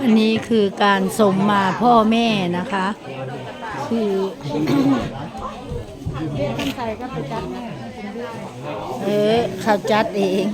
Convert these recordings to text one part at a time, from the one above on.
ອັນນີ້ຄືການສົມມາພໍ່ແມ່ນະຄະ ຄື ເອີ ເຂົາຈັດເອງ.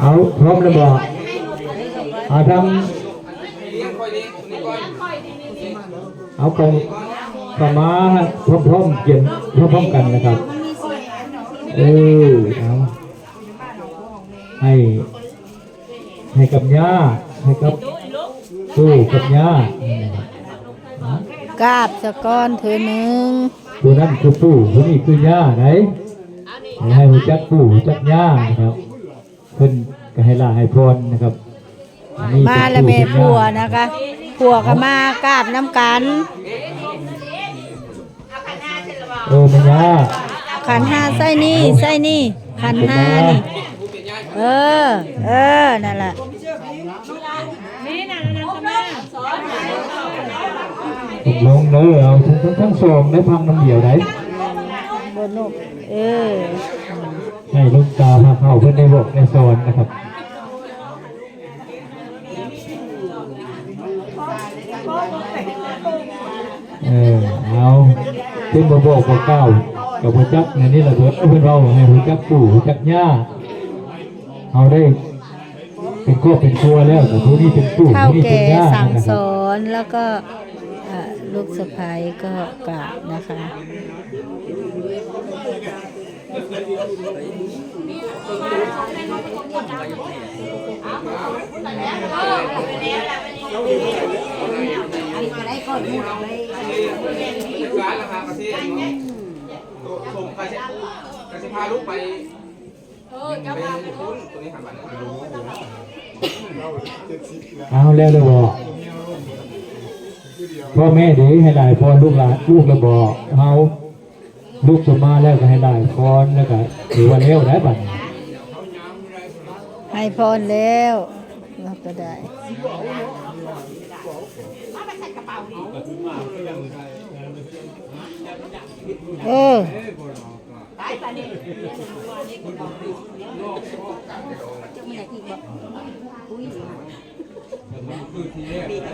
ເອົາ ພ້ອມແລ້ວບໍ່? ເອົາ ທາງ ເອົາ ເຂົ້າ ເຂົ້າມາພ້ອມໆ ກຽມພ້ອມໆ ກັນນະຄັບ. ເອີ ເອົາ ໃຫ້ ໃຫ້ກັບຍ່າ ໃຫ້ກັບປູ່ກັບຍ່າ ກາບສາກ່ອນເທື່ອໜຶ່ງ. ຜູ້ນັ້ນຄືປູ່ ຜູ້ນີ້ຄືຍ່າໃດ໋ ໃຫ້ຮູ້ຈັກປູ່ຮູ້ຈັກຍ່ານະຄັບ. ເພິ່ນກໍໃຫ້ຫຼ້າໃຫ້ພອນນະຄັບ. ອັນນີ້ ມາແລ້ວແມ່ຜົວນະຄະ ຜົວກໍມາກາບນຳກັນ. ເອີ ແມ່ຍ່າ ຂັນຫ້າໃສ່ນີ້ ໃສ່ນີ້ ຂັນຫ້ານີ້. ເອີ ເອີ ນັ້ນລະ ຕົກລົງເດີ ເອົາທັງ ທັງສອງໄດ້ພັງນຳດຽວໄດ໋. ບໍ່ນົກ ເອີ ໃຫ້ລູກສາວພາເຂົ້າເພິ່ນໄດ້ບອກໄດ້ສອນນະຄັບ. ເອີ ເອົາ ເພິ່ນບໍ່ບອກບໍ່ກ່າວກໍບໍ່ຈັກ. ແນວນີ້ລະເພິ່ນ ເພິ່ນເວົ້າໃຫ້ຮູ້ຈັກປູ່ຮູ້ຈັກຍ່າ ເຮົາໄດ້ເປັນຄອບເປັນຄົວແລ້ວ ກໍຜູ້ນີ້ເປັນປູ່ ເຖົ້າແກ່ ຜູ້ນີ້ເປັນຍ່າ ສັ່ງສອນ ແລ້ວກໍ ເອີ ລູກສະໃພ້ກໍກາບນະຄະ. ເອົາ ແລ້ວແລ້ວບໍ່? ພໍ່ແມ່ເດ ໃຫ້ຫຼ້າໃຫ້ພອນລູກຫຼານ ລູກແລ້ວບໍ່? ເຮົາ ລູກສົມມາແລ້ວກໍໃຫ້ຫຼ້າໃຫ້ພອນ ແລ້ວກໍຖືວ່າແລ້ວໄດ໋ບັດນີ້. ໃຫ້ພອນແລ້ວ ເຮົາກໍໄດ້ ເອີ.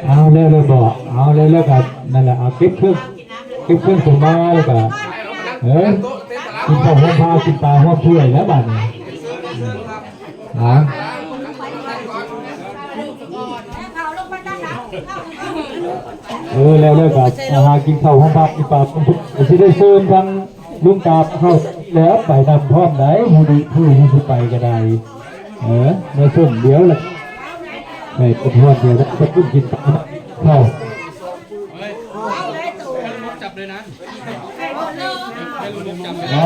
ເອົາແລ້ວ ແລ້ວບໍ່? ເອົາແລ້ວ ແລ້ວກໍນັ້ນແຫຼະ ເອົາເກັບເຄື່ອງ ເກັບເຄື່ອງສົມມາແລ້ວກໍ ເອີ ກິນເຂົ້າໂຮມພາ ກິນປາຮອບຖ້ວຍແລ້ວບາດນີ້. ເອົາ ເອີ ແລ້ວ ແລ້ວກໍມາຫາກິນເຂົ້າໂຮມພັກ ກິນປາ ຊິໄດ້ເຊີນທາງ ລຸງຕາບເຂົ້າແລ້ວ ໄປນຳພ້ອມໃດ໋ ຜູ້ທີ່ ຜູ້ທີ່ຊິໄປກໍໄດ້ ເອີ ມາສົ່ງດຽວລະ ໄປເປັນຮອດດຽວລະ ໄປກິນ ກິນຕາມເຂົ້າ ຈັບເລີຍນະ ເນາະ.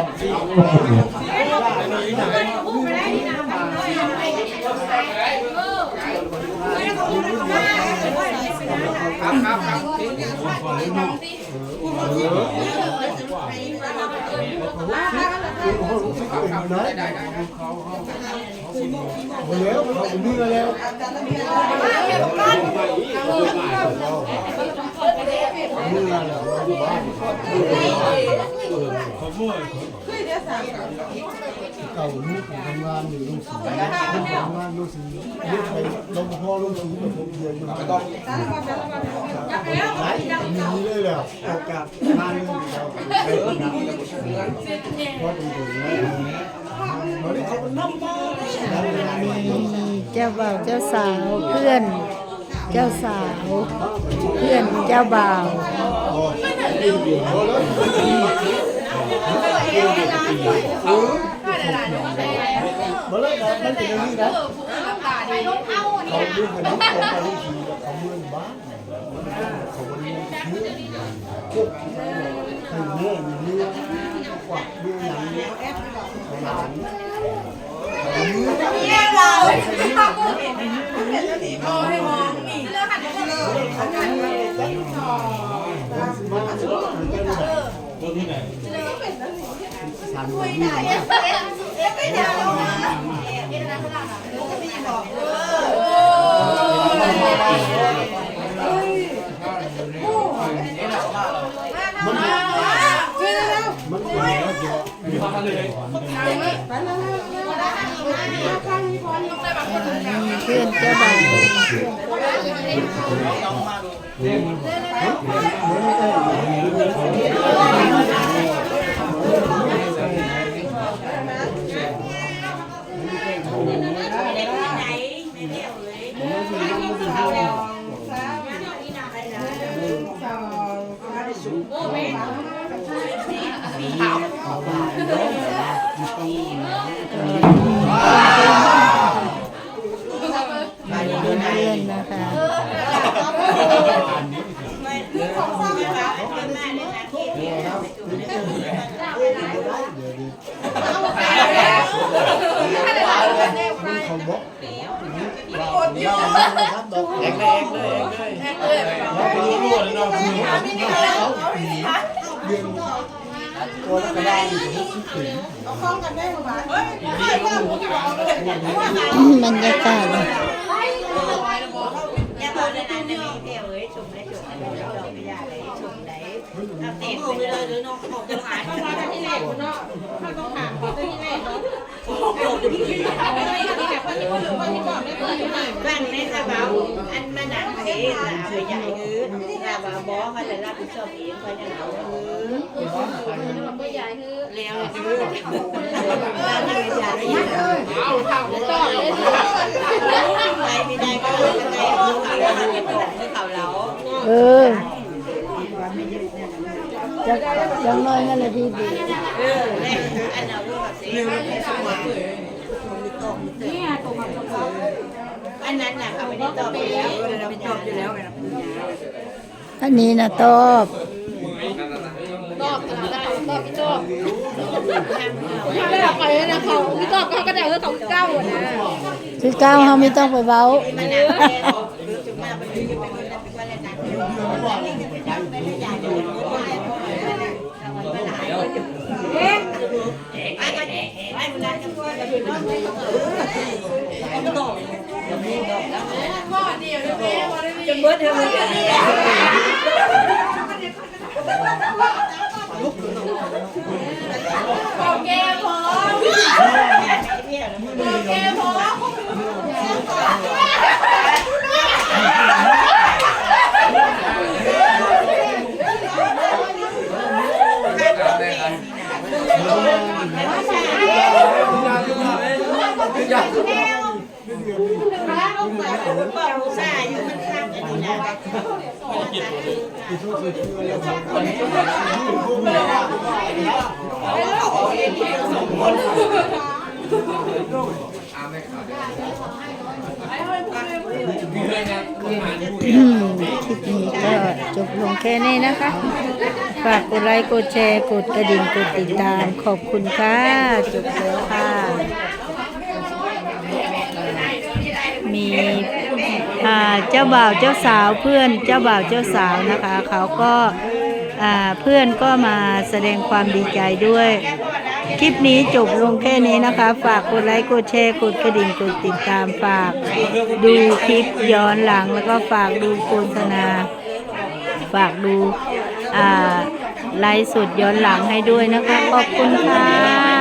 ເກົ່າ ລູກທຳງານຢູ່ໂລງສີ ລູກທຳງານໂລງສີ ລູກໄປ ລປພ ໂລງສີ ກໍພົບເດືອນຢູ່ ໄດ້ ມີເລີຍແລ້ວ ອອກຈາກງານເລີຍ ເຈົ້າ ໄປທຳງານ ພໍດີເລີຍ ເຈົ້າບ່າວເຈົ້າສາວ ເພື່ອນເຈົ້າສາວ ເພື່ອນເຈົ້າບ່າວ ບໍ່ເລີຍ ມັນເປັນຢ່າງນີ້ນະ ເຂົາເລື່ອງກັນຢູ່ ເຂົາເມືອງບ້ານ ເຂົາບໍ່ໄດ້ເລື່ອງ ເພື່ອນເຈົ້າບ່າວ เพื่อนนะคะ บรรยากาศ ຟັງແດ່ຊາວເບົາ ອັນມານັ່ງເສ ລາວໄປຢາກຄື ລາວວ່າບໍ່ ເຮົາລະຮັບຜິດຊອບເອງ ເຂົາຍັງເອົາຄື ແລ້ວຄື ລາວຍັງຢາກຄື ໄປໄດ້ກໍໄດ້ ເຂົາລາວ ເອີ ຈັກ ຈັກໜ້ອຍນັ້ນລະທີ່ດີ ເອີ ແລ້ວຄື ອັນນັ້ນ ອັນນັ້ນນະ ເຂົາໄປໄດ້ຕອບຢູ່ແລ້ວ ໄປຕອບຢູ່ແລ້ວ ອັນນີ້ນະຕອບ ຕອບ ຕອບ ຕອບ ຕອບ ໄປນະ ເຂົາ ຕອບ ເຂົາກໍໄດ້ ເອີ ເຂົາຄືເກົ່ານະ ຄືເກົ່າ ເຮົາມີຕ້ອງໄປເວົ້າ คลิปนี้ก็จบลงแค่นี้นะคะ ฝากกดไลค์ กดแชร์ กดกระดิ่ง กดติดตาม ขอบคุณค่ะ จบแล้วค่ะ มี อ่า เจ้าบ่าวเจ้าสาว เพื่อนเจ้าบ่าวเจ้าสาวนะคะ เขาก็ อ่า เพื่อนก็มาแสดงความดีใจด้วย คลิปนี้จบลงแค่นี้นะคะ ฝากกดไลค์ กดแชร์ กดกระดิ่ง กดติดตาม ฝากดูคลิปย้อนหลัง แล้วก็ฝากดูโฆษณา ฝากดู อ่า ไลฟ์สดย้อนหลังให้ด้วยนะคะ ขอบคุณค่ะ